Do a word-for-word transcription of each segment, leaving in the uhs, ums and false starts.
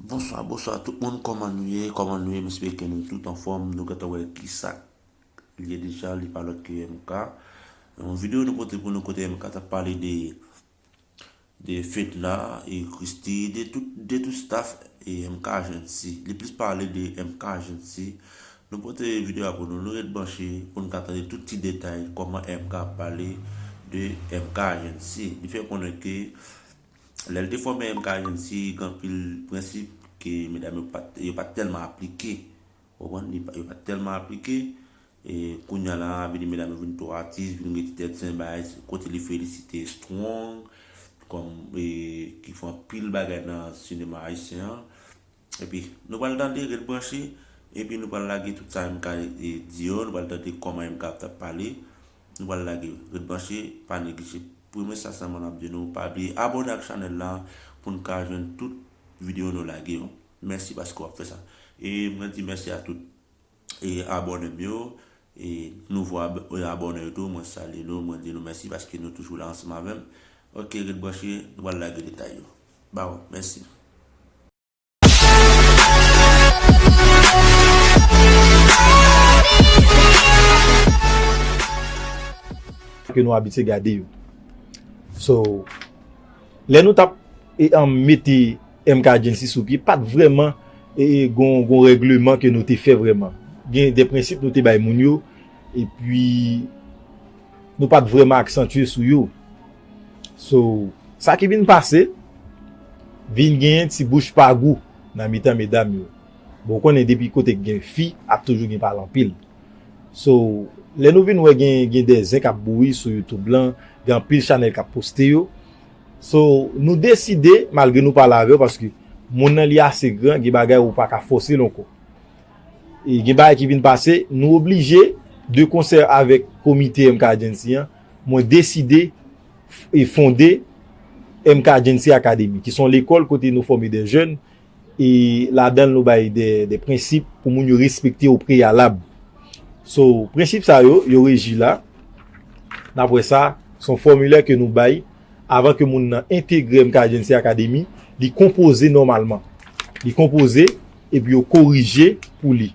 Bonswa, bonswa tout moun, kòman nou ye? Kòman nou ye? M espere ke nou tout anfòm. Nou gentan wè kisa l ye deja, li pa lòt ke M K. Yon videyo nou pote pou nou kote M K t ap pale de, de Fedna e Christie, de tout, de tout staff e M K Agency. Li plis pale de M K Agency. Nou pote videyo a pou nou, nou ret branche pou n ka tande tout ti detay kòman M K ap pale de M K Agency. Li fè konnen ke lè l te fòme M K Agency, gen anpil prensip ke medam yo pa t, yo pa t tèlman aplike. Ou konprann? Li pa, yo pa t tèlman aplike. E kounye a la, vini medam yo vin twò atis, vin mete tèt sen bay, kote li felisite Strong, kòm, e, ki fè anpil bagay nan sinema ayisyen an. Epi, nou pral tande, ret branche, epi nou pral lage tout sa M K, e, di yo, nou pral tande kòman M K ap t ap pale, nou pral lage, ret branche, pa neglije. Premye sa sèlman n ap di nou, pa bliye abòne ak chanèl la pou n ka jwenn tout videyo nou lage yo. Mèsi paske w ap fè sa. E mwen di mèsi a tout, e, abòne m yo, e nouvo ab-, e, abòne yo tou, mwen salye nou, mwen di nou mèsi paske nou toujou la ansanm avè m. Ok, ret branche, nou pral lage detay yo. Ba w, mèsi. Ke nou abitye gade yo. So, lè nou t ap, e, an, mete M K Agency sou pye, pa t vrèman, e, e, gon, gon règleman ke nou te fè vrèman. Gen de prensip nou te bay moun yo, epi nou pa t vrèman aksantye sou yo. So, sa ki vin pase, vin genyen ti bouch pa gou nan mitan medam yo. Bon, ou konnen depi kote k gen fi, ap toujou gen pale anpil. So, lè nou vin wè gen, gen de zen k ap bouyi sou YouTube lan, gen anpil chanèl k ap poste yo. So, nou deside, malgre nou pale avè yo, paske moun nan li ase gran, gen bagay ou pa ka fòse l ankò. E gen bagay ki vin pase, nou oblije, de konsè avèk komite M K Agency an, mwen deside f-, e fonde M K Agency Academy, ki se yon lekòl kote nou fòme de jèn, e ladan l nou bay de, de prensip pou moun yo respekte o preyalab. So, prensip sa yo, yo reji la. N ap wè sa, se yon fòmilè ke nou bay avan ke moun nan entegre M K Agency Academy, li konpoze nòmalman. Li konpoze, epi yo korije pou li.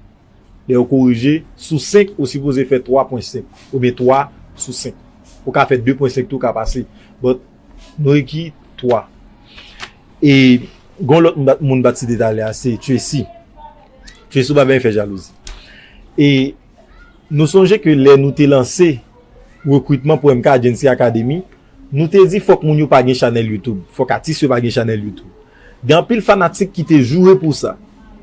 Lè yo korije, sou senk, ou sipoze fè twa pwen senk, oubyen twa sou senk. Ou ka fè de pwen senk tou, ka pase. But, nou rekri twa. E, gon lòt moun bat, moun bat site talè a, se Tracy. Tracy, ou pa bezwen fè jalouzi. E, nou sonje ke lè nou te lanse rekritman pou M K Agency Academy, nou te di fòk moun yo pa gen chanèl YouTube. Fòk atis yo pa gen chanèl YouTube. Gen anpil fanatik ki te joure pou sa.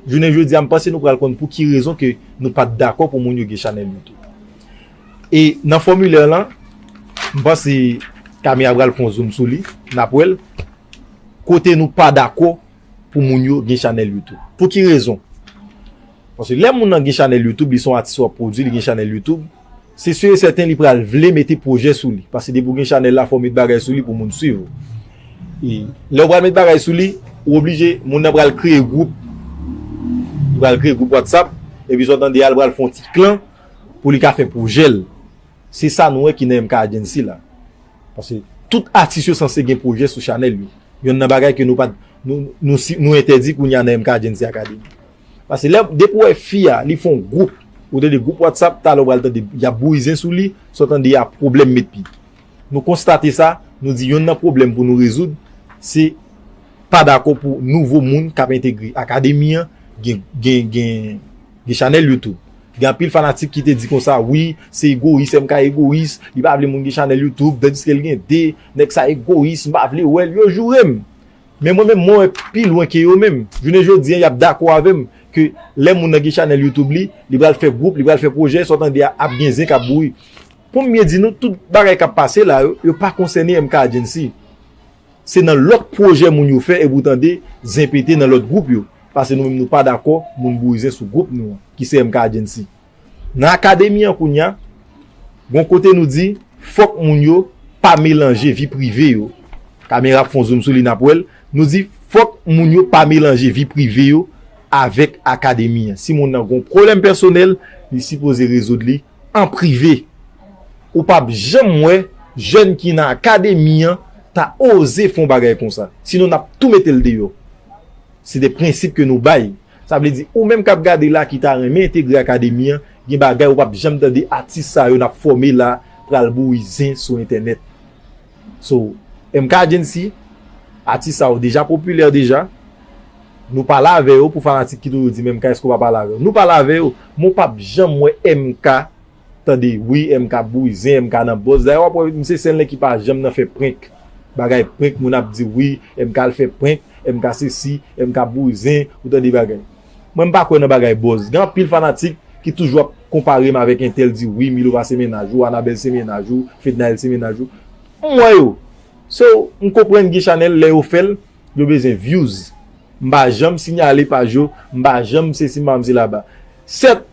Jounen jodi a, m panse nou pral konn pou ki rezon ke nou pa t dakò pou moun yo gen chanèl YouTube. E nan fòmilè lan, m panse Camille pral fè yon zoom sou li, n ap wè l. Kote nou pa dakò pou moun yo gen chanèl YouTube. Pou ki rezon? Paske lè moun nan gen chanèl YouTube, li se yon atis w ap pwodui, li gen chanèl YouTube, se si e sèten li pral vle mete pwojè sou li. Paske depi w gen chanèl la, fò w met bagay sou li pou moun swiv ou. E lè w pral met bagay sou li, ou oblije, moun nan pral kreye gwoup. Li pral kreye gwoup WhatsApp, epi sa w tande a, li pral fè yon ti klan pou li ka fè pwojè l. Se sa nou wè ki nan M K Agency la. Paske tout atis yo sanse gen pwojè sou chanèl yo. Yonn nan bagay ke nou pa, nou, nou, si, nou entèdi kounye a nan M K Agency Academy. Paske lè, depi w wè fi a, li fè yon gwoup, ou tande gwoup WhatsApp, talè w pral tande, y ap bouyi zen sou li, sa w tande a pwoblèm met pye. Nou konstate sa, nou di yonn nan pwoblèm pou nou rezoud, se pa dakò pou nouvo moun k ap entegre akademi an gen, gen, gen, gen chanèl YouTube. Gen anpil fanatik ki te di konsa, wi, se egoyis, M K egoyis, li pa vle moun gen chanèl YouTube, tandiske l gen de, nèg sa egoyis, m pa vle wè l, yo joure m. Men mwen menm, mwen wè pi lwen ke yo menm. Jounen jodi a, y ap dakò avè m ke lè moun nan gen chanèl YouTube li, li pral fè gwoup, li pral fè pwojè, sa w tande a ap gen zen k ap bouyi. Pou m byen di nou, tout bagay k ap pase la yo, yo pa konsène M K Agency. Se nan lòt pwojè moun yo fè, epi w tande zen pete nan lòt gwoup yo. Paske nou menm nou pa dakò moun bouyi zen sou gwoup nou an, ki se M K Agency. Nan akademi an kounye a, gon kote nou di, fòk moun yo pa melanje vi prive yo. Kamera ap fè yon zoom sou li, n ap wè l. Nou di, fòk moun yo pa melanje vi prive yo avèk akademi an. Si moun nan gon pwoblèm pèsonèl, li sipoze rezoud li an prive. Ou p ap janm wè jèn ki nan akademi an ta oze fè yon bagay konsa. Sinon, n ap tou mete l deyò. Se de prensip ke nou bay. Sa vle di, ou menm k ap gade la ki ta renmen entegre akademi an, gen bagay ou p ap janm tande atis sa yo n ap fòme la pral bouri zen sou entènèt. So, M K Agency, atis sa yo deja popilè deja. Nou pale avè yo pou fanatik ki toujou di, "M K, èske w pa pale avè yo?" Nou pale avè yo, men w p ap janm wè M K tande, wi, M K ap bouri zen, M K nan buzz. Dayè, w ap wè, misye sèl nèg ki pa janm nan fè prank. Bagay prank, moun ap di, wi, M K al fè prank, M K sesi, M K ap bouri zen, ou tande bagay. Mwen, m pa kwè nan bagay buzz. Gen anpil fanatik ki toujou ap konpare m avèk entèl, di, wi, Milo pa se mennaj ou, Anabel se mennaj ou, Fednaelle se mennaj ou. M wè yo. So, m konprann gen chanèl, lè yo fè l, yo bezwen views. M pa janm sinyale paj yo, m pa janm sesi, m pa janm se laba. Sèt,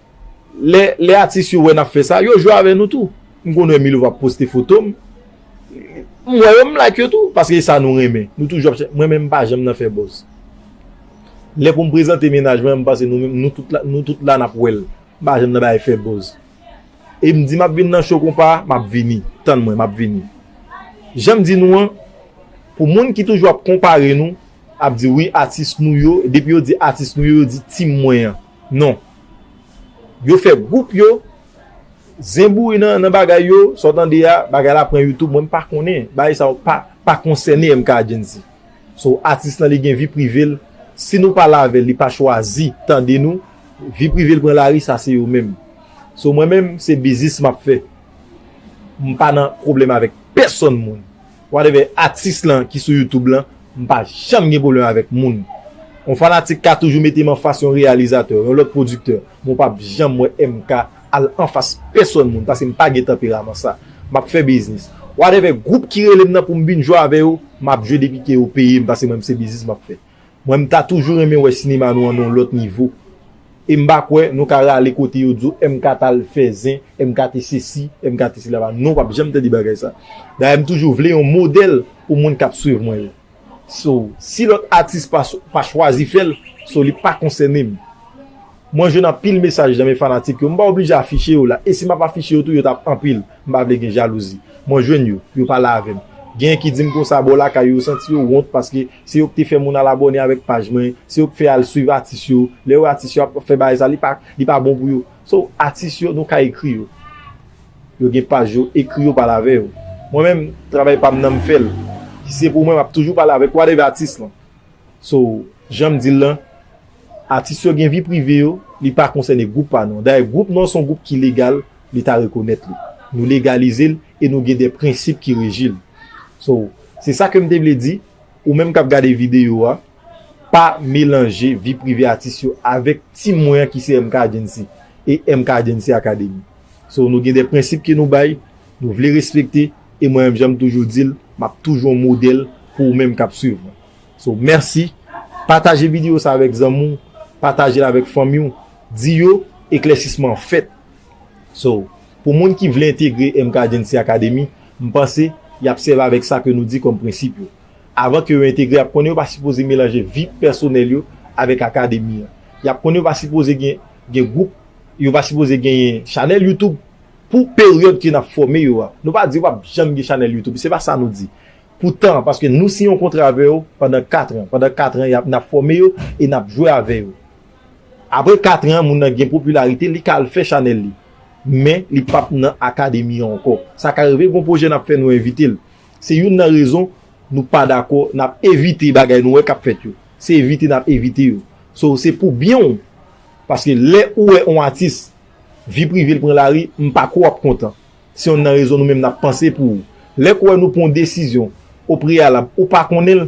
lè, lè atis yo wè n ap fè sa, yo jwe avè nou tou. M konn wè Milo ap poste foto m. M wè yo, m like yo tou, paske e sa nou renmen. Nou toujou ap chè-, mwen menm, m pa janm nan fè buzz. Lè pou m prezante mennaj mwen, m panse nou menm, nou tout la, nou tout la n ap wè l. M pa janm nan bay fè buzz. E m di m ap vin nan show konpa, m ap vini. Tann mwen, m ap vini. Jan m di nou an, pou moun ki toujou ap konpare nou, ap di, wi, atis nou yo, depi yo di atis nou yo, yo di team mwen an. Non. Yo fè gwoup yo, zen bouri nan, nan bagay yo, sa w tande a, bagay la pran YouTube, mwen m pa konnen. Bagay sa yo pa, pa konsène M K Agency. So, atis lan li gen vi prive l. Si nou pale avè l, li pa chwazi tande nou, vi prive l pran lari, sa se yo menm. So, mwen menm, se biznis m ap fè. M pa nan pwoblèm avèk pèsonn moun. Whatever atis lan ki sou YouTube lan, m pa janm gen pwoblèm avèk moun. Yon fanatik ka toujou mete m anfas yon reyalizatè, yon lòt pwodiktè, men w p ap janm wè M K al anfas pèsonn moun, paske m pa gen tanperaman sa. M ap fè biznis. Whatever gwoup ki rele m nan pou m vin jwe avè yo, m ap jwe depi ke yo peye m, paske mwen, se biznis m ap fè. Mwen, m ta toujou renmen wè sinema nou an nan yon lòt nivo. E m pa kwè nou ka rale kote yo di w M K t al fè zen, M K te sesi, M K te sela. Non, w p ap janm tande bagay sa. Dayè, m toujou vle yon modèl pou moun k ap swiv mwen yo. So, si lòt atis pa, pa chwazi fè l, so, li pa konsène m. Mwen jwenn anpil mesaj nan men fanatik yo. M pa oblije afiche yo la. E si m ap afiche yo tou, yo t ap anpil. M pa vle gen jalouzi. Mwen jwenn yo, yo pale avè m. Gen ki di m konsa, bò lakay yo, yo santi yo wont paske se yo ki te fè moun al abòne avèk paj mwen, se yo ki fè al swiv atis yo. Lè yo atis yo ap fè bagay sa, li pa, li pa bon pou yo. So, atis yo, nou ka ekri yo. Yo gen paj yo, ekri yo, pale avè yo. Mwen menm, travay pa m nan m fè l. Si se pou mwen, m ap toujou pale avèk whatever atis lan. So, jan m di l lan, atis yo gen vi prive yo, li pa konsène gwoup pa nou an. Dayè, gwoup nou an se yon gwoup ki legal, Leta rekonèt li. Nou legalize l e nou gen de prensip ki reji l. So, se sa ke m te vle di, ou menm k ap gade videyo a, pa melanje vi prive atis yo avèk team mwen an ki se M K Agency e M K Agency Academy. So, nou gen de prensip ke nou bay, nou vle respekte, e mwen menm, jan m toujou di l, m ap toujou yon modèl pou ou menm k ap swiv mwen. So, mèsi. Pataje videyo sa avèk zanmi w, pataje l avèk fanmi w, di yo eklèsisman an fèt. So, pou moun ki vle entegre M K Agency Academy, m panse y ap sèvi avèk sa ke nou di kòm prensip yo. Avan ke yo entegre, y ap konnen yo pa sipoze melanje vi pèsonèl yo avèk akademi an. Y ap konnen yo pa sipoze gen, gen gwoup, yo pa sipoze genyen chanèl YouTube pou peryòd ke n ap fòme yo a. Nou pa di yo p ap janm gen chanèl YouTube, se pa sa nou di. Pou tan, paske nou siyen yon kontra avè yo pandan kat an. Pandan kat an, y ap, n ap fòme yo e n ap jwe avè yo. Apre kat an, moun nan gen popilarite, li ka al fè chanèl li. Men, li p ap nan akademi an ankò. Sa ka rive, gon pwojè n ap fè, nou envite l. Se youn nan rezon nou pa dakò, n ap evite bagay nou wè k ap fèt yo. Se evite n ap evite yo. So, se pou byen w. Paske lè ou wè yon atis, vi prive l pran lari, m pa kwè w ap kontan. Se youn nan rezon nou menm n ap panse pou ou. Lè k ou wè nou pran yon desizyon o preyalab, ou pa konnen l,